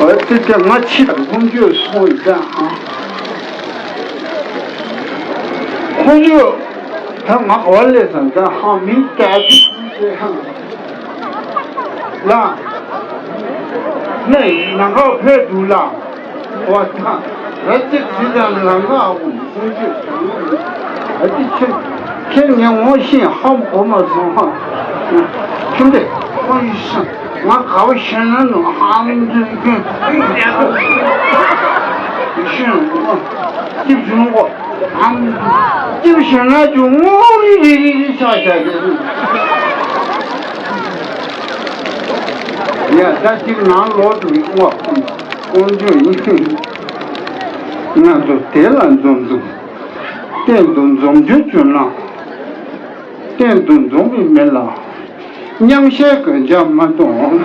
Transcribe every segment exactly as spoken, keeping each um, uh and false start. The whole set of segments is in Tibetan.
འོ་དེ་དེ་ང་ཕྱི་དང་ཁོང་ཚོས་སོང་ཡིན་ད་ཨ། ཁོང་ཚོས་ད་ང་ག་བ་སླེབས་སོང་ད་ཧ་མི་ད་དེ་ཧ་ལ་ནས་ནང་ཁ་ཕེབས་འདུག་ལ། འོ་ད་ར་ཅིག་ཟིན་ཙང་ལམ་ཁ་འོང་ཁོང་ཚོས་ད་ང་ཨ་ཅེ་ཁྱེད་ཁྱེད་ངས་ངོ་ཤེས་ཧ་གོ་མ་སོང་ཧ། ཁྱིམ་དེ་ཁོང་ཡིན་སོང་། ང་ག་བ་ཤེས་ན་ནོ་ཧང་དུ་ཀུན་ཤེས་ནོ་ཅིབ་བྱུང་གོ་ཧང་ཅིབ་ཤེས་ན་ཅུ་ངོ་རི་རི་རི་རི་ཆ་ཆ་རེད། ཡ་ད་ཅིག་ནང་ལོག་ཏུ་ངོ་ཁོང་ཁོང་ཚོས་ཡིན་ང་ཚོ་དེ་ལ་འཛོམས་འདུག་གཏན་དུ་འཛོམས་རྒྱུ་བྱུང་ན། གཏན་དུ་འཛོམས་པའི་མི་ལ་མཉམ་བཤད་གོན་ཆ་མ་གཏོང་།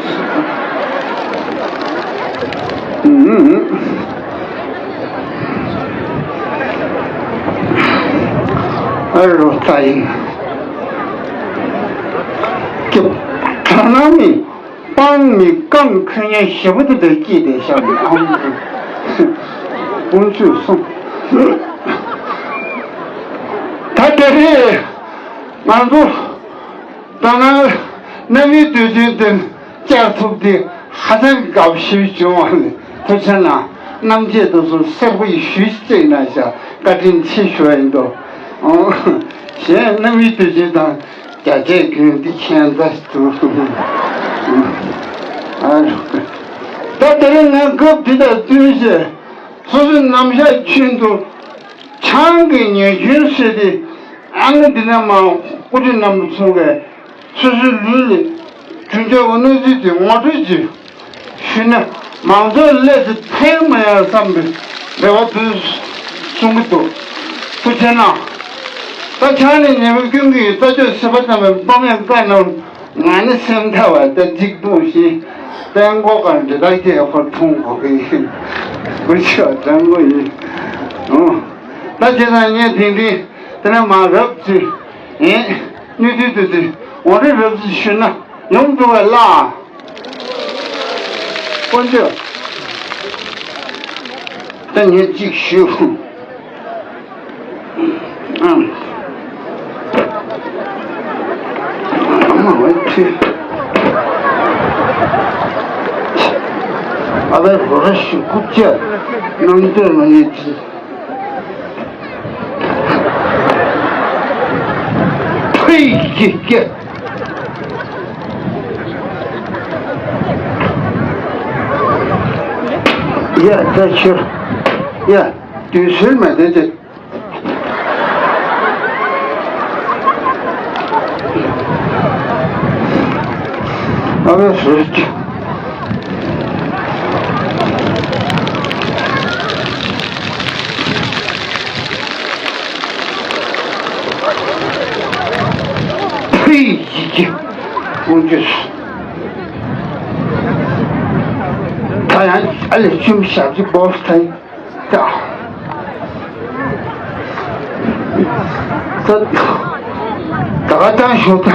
ཨ་རོ་ད་ཡིན། ཀྱི་ད་ན་མི་སྤང་མི་རྐང་འཁོན་ཉན་ཞེ་པོ་དེ་འདྲ་སྐྱིད་དེ་ཤ་མི་ཨང་། ཀུན་ཚོད་སོང་། ད་དེ་རེད། ང་ཚོ་ད་ནང་རྣམ་གཡེང་དུས་ཆེན་དེ་བཅར་ཐུབ་དེ་ཧ་ཅང་དགའ་པོ་ཞིག་བྱུང་བ་ནི་ཐུགས་རྗེ་གནང་། རྣམ་འབྱེད་དུ་སོང་གསལ་པོ་ཞུས་གཅིག་གནང་ཤག་བཀའ་དྲིན་ཆེ་ཞུ་བ་ཡིན་འདུག་གཞན་རྣམ་གཡེང་དུས་ཆེན་དང་རྒྱ་ཆེ་ཁྱོད་འདི་ཁྱད་མཚར་འདུག་ད་དེ་རིང་ང་སྐབས་འདི་དང་བསྟུན་བྱས། སོ་སོའི་རྣམ་གཞག་ཁྱོན་དུ་ཆང་གི་ཉེས་སྐྱོན་ཟེར་ཏེ་ཨ་ནི་འདི་ནས་མ་སྐུ་དྲིན་རྣམ་པ་ཚོ་གས་སོ་སོའི་ལུས་ལ་བྱུང་བྱ་བ་གནོད་འཚེ་དེ་ངོ་སྤྲོད་ཀྱིས་ཞུས་ན་མང་ཚོགས་སླེབས་ཚེ་ཕན་མ་ཡང་བསམ་པའི་རེ་བ་འདུག་གསུང་གི་འདུག་ཐུགས་རྗེ་གནང་། ད་ཆང་ནས་ཉེས་པའི་སྐྱོན་གྱི་ལྟ་སྤྱོད་ཟེར་བ་ཙམ་པའི་དཔང་ཡང་བཀའ་གནང་། ང་ནི་སེམས་ཐག་པ་ད་འཇིགས་གདུང་ཞིང་། དཔལ་མགོ་དཀར་འདི་དག་གིས་ཧོར་མཐོང་གོ་གི་ཡིན། བུ་ཆོ་དྲང་པོ་ཡིན། ཨོ། ད་བྱས་ཙང་ངས་དེ་འདྲའི་དེ་ནས་མ་རབ་ཅིག་ཡིན། སྣོད་དུས་དུས་དུས་འོ་རེ་རབ་ཅིག་ཞུས་ན་ཡོང་འགྲོ་བ་ལ། དཀོན་མཆོག་ད་ངས་གཅིག་ཞུ། ཨ་མ་བ་ཁྱི། ཨ་བའི་རོ་ར་ཞུ་ཀུ་ཅ། ནང་དོན་མ་ངེས་ཀྱི། ཕུའི་ཀྱི་ཀྱི། ཡ་ད་ཁྱོད། ཡ་དུས་ཚོད་མ་བདེ་ཅིག་ཨ་བའི་ཟུར་གྱི། ཕུའི་ཡི་གེ་དཀོན་མཆོག་ད་ཡང་ཨ་ལས་ཆུམ་ཞབས་ཀྱི་བོ་སི་ཐའི། ད་ད་ད་ག་ད་ཞོ་ད།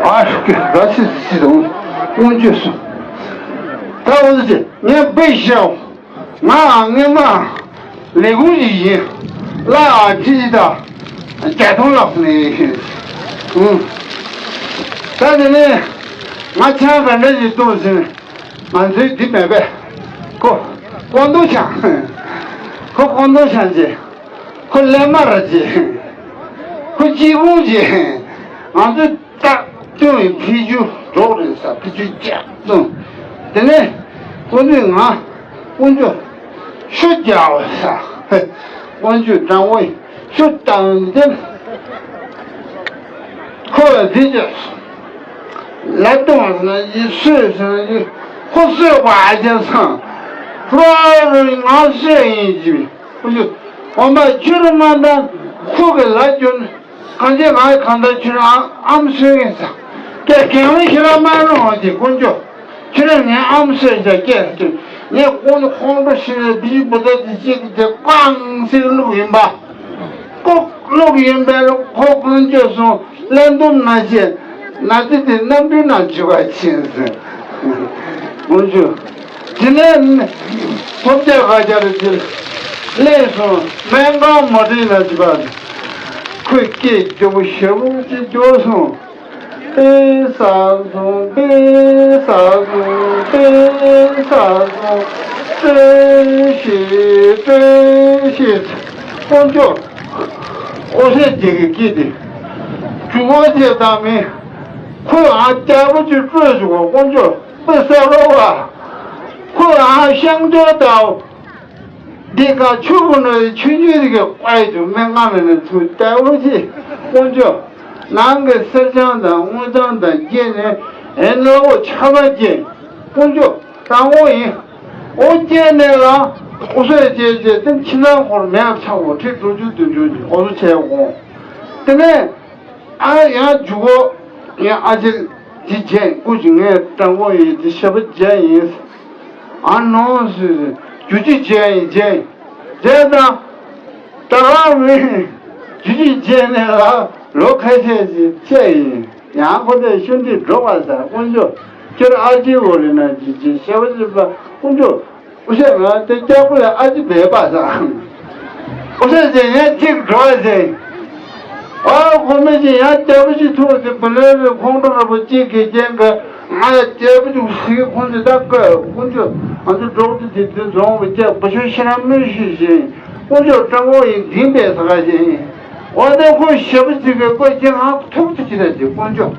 ཨ་ཤུ་ཀེ་ར་སི་སི་དང་དཀོན་མཆོག་གསུམ། ད་འོ་ཟེར་ངས་དཔེ་བཤད། ང་སྔོན་མ་ལས་ཁུངས་ཤིག་ཡིན། གླ་ཁྲི་ད་བརྒྱ་སྟོང་ལགས་ནས་ཡིན། ཨུ། ད་དེ་ནས་ང་ཆང་ག་འདྲ་ཞིག་བཏུང་ཟིན། ང་ཚོའི་འདི་མེད་པས། ཁོ་ཀོང་ཏུང་ཆང་། ཁོ་ཀོང་ཏུང་ཆང་ཅེ། ཁོ་ལེ་མ་ར་ཅེ། ཁོ་ཅི་ཀུང་ཅེ། ང་ཚོའི་རྟགས་སྐྱོང་བའི་ཕི་ཅུ་རོགས་རེད་ས་ཕི་ཅུ་ལྕགས་བཙོང་། དེ་ནས་ཁོ་ཚོས་ང་དཀོན་མཆོག་ཤོ་རྒྱག་པ་ས་དཀོན་མཆོག་དྲང་བོ་ཤོ་བཏང་དེ་ཁོ་བ་དེ་ཅེ་ལ་གཏོང་བ་ན་ཡིན་སུ། གསོས་ཟེར་ན་ཁོ་གསོས་པ་ཨ་ཅག་སང་། ཁོ་རང་ང་གསོས་ཡིན་གྱི། ཁོ་ཚོས་འོ་མ་ཁྱོད་རང་མ་འདང་ཁོ་གི་ལ་རྒྱུ་ནི་གང་ཅི་ང་གང་ལྟར་ཁྱོད་རང་ཨམ་གསོས་ངེས་ས། སྐད་གང་རུང་ཞིག་ལ་མ་རུང་བ་དེ་དཀོན་མཆོག་ཁྱོད་རང་ངའི་ཨམ་གསོས་ཤག་སྐད་ཀྱི་ངས་ཁོང་ཁོང་ཁྲོ་ཞིག་ནས་བི་བུ་ད་དེ་གཅིག་དེ་ཀང་སེ་བླུགས་ཡིན་པ། ལྐོག་ལྐོག་ཡིན་པས་ལ་ཁོ་དཀོན་མཆོག་གསུང་ཀླད་འདུམ་ན་ཆེ། ན་ཚ་དེ་གནམ་གྲུའི་ནང་འཇུག་པ་ཕྱིན་ཟེར། དཀོན་མཆོག་དེ་ནས་ཐོབ་རྒྱལ་ཁ་རྒྱལ་དེ་སླེབས་སོང་སྨན་ཁང་མ་བྲིས་ན་འཇུག་པ། ཁོས་སྐད་སྐྱོ་པོ་ཞེ་པོ་ཅིག་སྐྱོ་སོང་། པེ་ས་སོང་པེ་ས་སོང་པེ་ས་སོང་། ཏེ་ཤི་ཏེ་ཤི། དཀོན་མཆོག་ཨོ་སེ་རྗེ་གི་སྐད་དེ། གྲུ་བོ་ཆེ་དང་མི། ཁོས་ཨ་རྒྱལ་པོ་ཅིག་སྤྲོད་བཅུག་པ་དཀོན་མཆོག་དཔེ་གསལ་པོ་བ། ཁོས་ཨ་ཤང་ཏོ་དང་། འདི་ག་ཆུ་བུ་ནི་ཆུ་ཉུལ་གི་དཔའ་ཡི་དུ་མི་ང་མི་ནི་ཚུ་རྒྱལ་པོ་ཆེ་དཀོན་མཆོག་ནང་གི་གསེར་སྦྱངས་དང་དངུལ་སྦྱངས་དང་བརྒྱན་ནས་ཨེ་ནི་ལ་འོ་ཆར་པ་བརྒྱན་དཀོན་མཆོག་དང་པོ་ཡིན། འོ་བརྒྱན་ནས་ལ་འུ་སོས་བྱས་བྱས་དེ་ཕྱི་ནང་འཁོར་མེད་ཆགས་འོ་ཁྲི་དྲུག་ཅུ་བདུན་ཅུ་གི་འོ་སོ་བྱས་འོང་། དེ་ནས་ཨ་ཡང་འཇུག་གོ་ངས་ཨ་ཅེ་ཇི་བྱས་སྐུ་ཅི་ངས་དྲང་པོ་ཡིན་དེ་ཞེ་པོ་བྱས་ཡིན། ཨ་ནོ་སུ་རྒྱུ་ཅི་བྱས་ཡིན་བྱས་ཡིན་བྱས་དང་། ད་ག་མི་རྒྱུ་ཅི་བྱས་ནས་ལ་ལོ་ཁ་ཤས་ཅིག་བྱས་ཡིན། ཡང་ཁོ་ཚོས་ཤུན་ཏི་འགྲོ་བ་ཟེར་དཀོན་མཆོག་ཁྱོད་ཨ་ཅེ་འོ་རེ་ན་ཇི་ཇི་ཞེ་པོ་ཅིག་པ་དཀོན་མཆོག་ཨུ་ཤ་ང་དེ་སྐྱག་པ་ལ་ཨ་ཅི་བས་པ་ཟ། ཨུ་ཤ་ཟེར་ཡང་གཅིག་འགྲོ་བ་ཟེར། ཨ་ཁོ་མི་ཅི་ཡང་སྐྱག་པ་ཅི་ཐུག་ཟེར་བུ་ལོན་རེ་ཁོང་ཁྲོ་ར་བུ་གཅིག་གི་རྐྱེན་ག་ང་ཡ་སྐྱག་པ་ཅུ་ཟིག་ཁོང་ཚོ་ད་ཀ་ཁོང་ཚོ་ང་ཚོ་འགྲོགས་ཏེ་དེ་དུས་རྫོང་བུ་སྐྱག་པ་ཤོ་ཤི་ར་མི་ཤི་ཞིང་ཁོང་ཚོ་སྤྲང་བོ་ཡིན་འཛིན་པའི་ས་ག་ཞིང་། འོ་ན་ཁོ་ཞེ་པོ་ཅིག་གི་ཀོ་ཅི་ང་ཐུག་ཏུ་ཅི་ད་ཅི་དཀོན་མཆོག་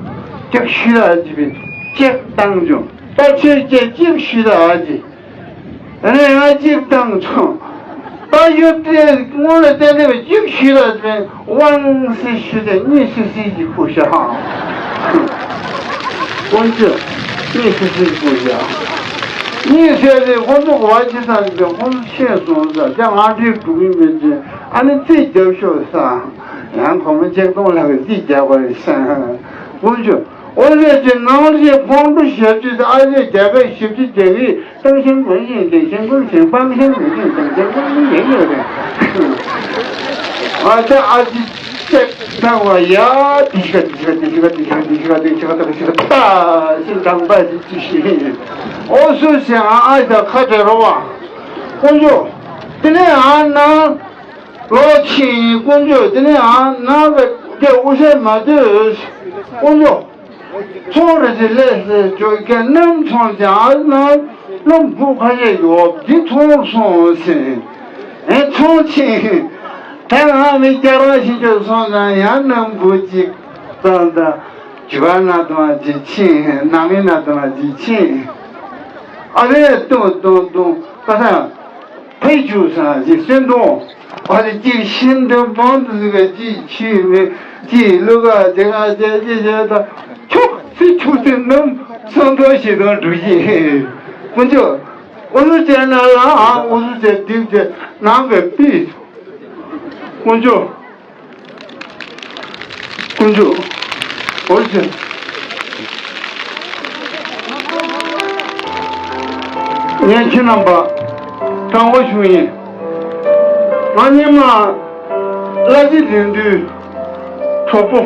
སྐྱག་ཤི་ར་ཅི་བས་སྐྱག་བཏང་བྱུང་། ད་ཆོས་སྐྱེ་གཅིག་ཞུས་ད་ཨ་ཅེ། ཨ་ནི་ང་གཅིག་བཏང་བྱུང་། ད་ཡོད་དེ་སྔོན་ལ་བསྟན་འདི་བ་གཅིག་ཞུས་ད་ཨ་ཅེ་དབང་སི་ཞུས་ཏེ་གཉིས་སི་སི་གཅིག་ཁུ་ཤ་ཧང་། དཀོན་མཆོག་གཉིས་སི་སི་གཅིག་ཁུ་ཤ་ཧང་། གཉིས་སི་སི་ཁོ་ཚོ་གོ་བ་ཅི་ཙམ་ཅིག་ཁོ་ཚོ་ཤེས་སོང་ས་ཀྱང་ང་འདྲིས་འགྲོ་གི་མེད་ཅེས་ཨ་ནི་རྩིས་རྒྱབ་ཤོག་ས། ཡང་གོང་མ་ཆིག་སྟོང་ལྷག་གི་རྩིས་རྒྱག་པ་རེད་ཤག་དཀོན་མཆོག་ཨོ་ལེ་ཅེ་ནང་ལེ་ཁོང་ཁྲོ་ཞབས་ཕྱི་ཨ་ལེ་རྒྱ་གར་ཞབས་ཕྱི་རྒྱ་གི་ཏང་ཤིང་གོན་ཤིང་ཏེ་ཤིང་གོན་ཤིང་པང་ཤིང་གོན་ཤིང་ཏང་ཤིང་གོན་ཤིང་ཡིན་ཡོད་རེད། ཨ་ཅག་ཨ་ཅི་ཅེག་བཏང་བ་ཡ་དི་ཤི་ཀ་དི་ཤི་ཀ་དི་ཤི་ཀ་དི་ཤི་ཀ་དི་ཤི་ཀ་དི་ཤི་ཀ་དི་ཤི་ཀ་ད་ཤི་ཀ་ད་ཤི་དང་པ་ཞིག་ཅི་ཤི་ཨོ་སུ་ཤི་ཨ་ཨ་ཅག་ཁ་བྲལ་རོ་བ་དཀོན་མཆོག་དེ་ནས་ཨ་ནང་། ལོ་ཕྱིན་དཀོན་མཆོག་དེ་ནས་ཨ་ནང་གི་སྐད་དབུ་ཤ་མ་སྡོད། དཀོན་མཆོག་ཚོང་རེ་ཅི་ལས་ཟེར་ཅོ་སྐད་གནམ་ཚོང་ཅང་ཨ་ནང་སློབ་བུ་ཁ་ཤས་ཡོད་འདི་ཚོང་སོང་ཟེར། ཨེ་ཚོང་ཕྱིན། ད་ང་མི་སྐྱ་རང་ཞིག་ཅོ་སོང་ཙང་ཡང་གནམ་བུ་གཅིག་ཙང་ད་རྒྱུ་བ་ན་དང་ཅི་ཕྱིན་ནང་མི་ན་དང་ཅི་ཕྱིན། ཨ་རེ་ཏུང་ཏུང་ཏུང་ཀ་ས། ཕེ་ཆུ་སང་ཞིག་སེང་གདོང་། ཨ་ནི་གཅིག་ཤིན་ཏུ་བང་དུ་ཟིག་ག་གཅིག་ཆུས་ནི་གཅིག་ལུ་ག་དེ་ག་དེ་ཅི་བྱས་ད་ཁྱོག་སི་ཁྱུག་སི་རྣམས་སང་དོ་ཞེ་དང་འགྲུབ་ཀྱི། དཀོན་མཆོག་ཨུ་ཚུགས་བྱས་ན་ལ་ཨ་ཨུ་ཚུགས་བྱས་སྡིག་བྱས་ནང་གི་པི། དཀོན་མཆོག་དཀོན་མཆོག་ཨོ་ཙི། ངས་ཁྱེད་རྣམ་པ་དྲང་པོ་ཞུ་ཡིན། ང་སྔོན་མ་བླ་སྤྱི་དོན་དུས་གྲོགས་པོ་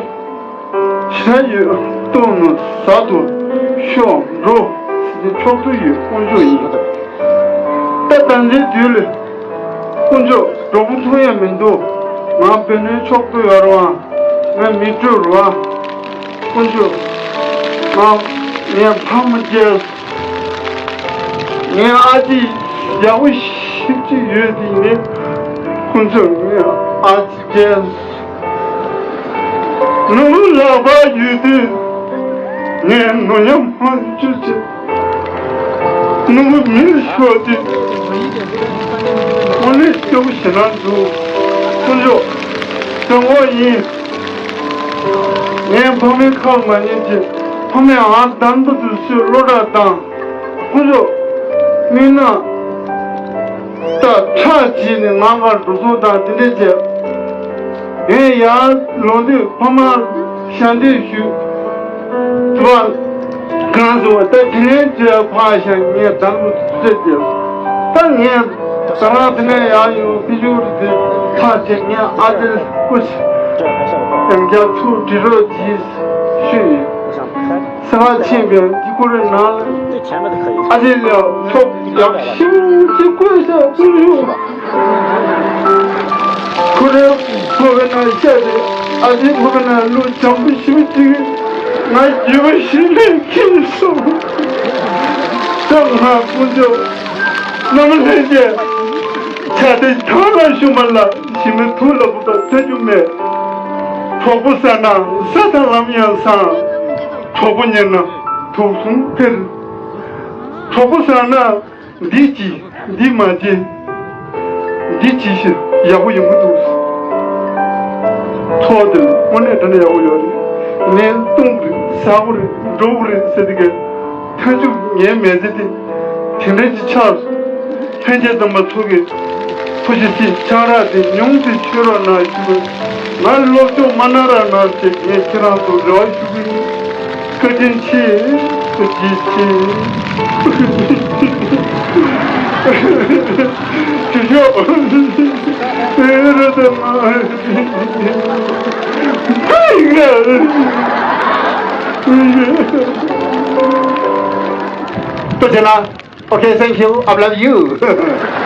ཞེ་དྲག་ཡོད་གཏོང་ནོ་ཟ་དུ་ཤོག་འགྲོ་ཟེར་ཏེ་ཕྱོགས་བསྡུ་ཡོད་དཀོན་མཆོག་ཡིན། ད་ད་ལྟའི་དུས་ལ་དཀོན་མཆོག་གྲོགས་པོ་མཐོང་ཡ་མི་འདུག་ང་བོད་ནས་ཕྱོགས་བསྡུ་ཡོད་རེད་བ། ང་མི་སྤྲོད་རེད་བ། དཀོན་མཆོག་ང་ངའི་ཕ་མ་སྐྱེས། ངའི་ཨ་ཅེ་ཡག་པོ་ཞེ་པོ་ཅིག་ཡོད་དེ་ནི་དཀོན་མཆོག་ངའི་ཨ་ཅེ་སྐྱེས། ནུ་བོ་ལག་པ་ཡོད་དུས་ངས་ནོར་ཉམས་མ་བཅུག་ཅིག་ནུ་བོ་མི་ལ་ཤོར་དུས་དངོས་གནས་སྐྱོ་པོ་ཞེ་དྲག་འདུག་དཀོན་མཆོག་དོན་གོ་ཡིན། ངའི་ཕ་མའི་ཁ་མ་ཉན་ཅིག་ཁོ་མོས་ཨ་དམ་པོ་དུ་སུས་བློ་གྲགས་དང་། ཁོ་ཚོ་མི་ན་ད་ཁྲག་བྱིས་ནས་ང་གར་འགྲོ་སོང་དང་དེ་འདྲས་བྱས། ངས་ཡར་ལོང་དུས་ཕ་མར་ཞལ་འདེབས་ཞུས། དུ་བ་གང་སོང་བ་ད་དེ་ནས་བྱས་ཕ་ཞང་ངས་དམ་པོ་དུ་སུས་བྱས། ད་ངས་ད་རང་དེ་ནས་ཡར་ཡོང་ཕི་ཤུ་རི་དེ་ཕར་བྱས་ངས་ཨ་ཅེ་སྐུ་ཡང་བསྐྱར་ཚུར་འབྲི་རོགས་གྱིས་ཞུས་ཡིན། ས་ཕྱིན་པའི་འདི་ཁོ་རའི་ནང་ལ་ཨ་ཅེ་ལ་ཐོབ་ཡག་ཞིབ་ཅིག་བཀོད་ཤག་བཀོད་ཤག་ཁོ་རའི་ཕོ་བའི་ནང་བཤད་དེ་ཨ་ཅེ་ཕོ་བའི་ནང་ལུས་བྱང་བུ་ཞིབ་ཅིག་ང་རྒྱུད་པ་ཞིག་ལས་ཁྱིམ་སོང་། ད་ང་དཀོན་མཆོག་བླ་མ་ལྷན་རྒྱས་ཆ་དེ་ཐང་ལ་ཞུ་མ་ལ། ཞི་མི་ཐུགས་ལ་བུ་དང་ཐོས་རྒྱུ་མེད། གྲོགས་པོ་ཟེར་ན་ས་དང་ལམ་ཡང་བཟང་། གྲོགས་པོ་ཉེ་ན་དུག་གསུམ་འཕེལ། གྲོགས་པོ་ཟེར་ན་འདི་གྱིས་འདི་མ་བྱེད། འདི་གྱིས་ཤི་ཡག་པོ་ཡོང་གི་འདུག་ཐོག་དེར་དངོས་གནས་དྲན་ན་ཡག་པོ་ཡོད་རེད། ངས་བཏུང་གི་རེད། ཟ་གི་རེད། འགྲོ་གི་རེད་ཟེར་དེ་གས། ཐན་ཅུ་ངའི་མེ་ཙེ་དེ་དེ་འདྲ་ཅིག་ཆགས་སོང་། ལྷན་རྒྱས་རྣམ་པ་ཚོ་གིས་ཐུགས་རྗེ་ཆེ། ཆང་རག་དེ་ཉུང་དུ་བྱེད་རོགས་གནང་ཞུ་གི། ང་སློབ་སྦྱོང་མ་གནང་རོགས་གནང་ཞེས་ངས་ཁྱེད་རང་ཚོར་རེ་བ་ཞུ་གི་ཡིན། བཀའ་དྲིན་ཆེ། ཐུགས་རྗེ་ཆེ། ཞུ་ཤོག་ཨེ་ར་ད་མ། ཐུགས་རྗེ་གནང་། Okay, thank you. I love you.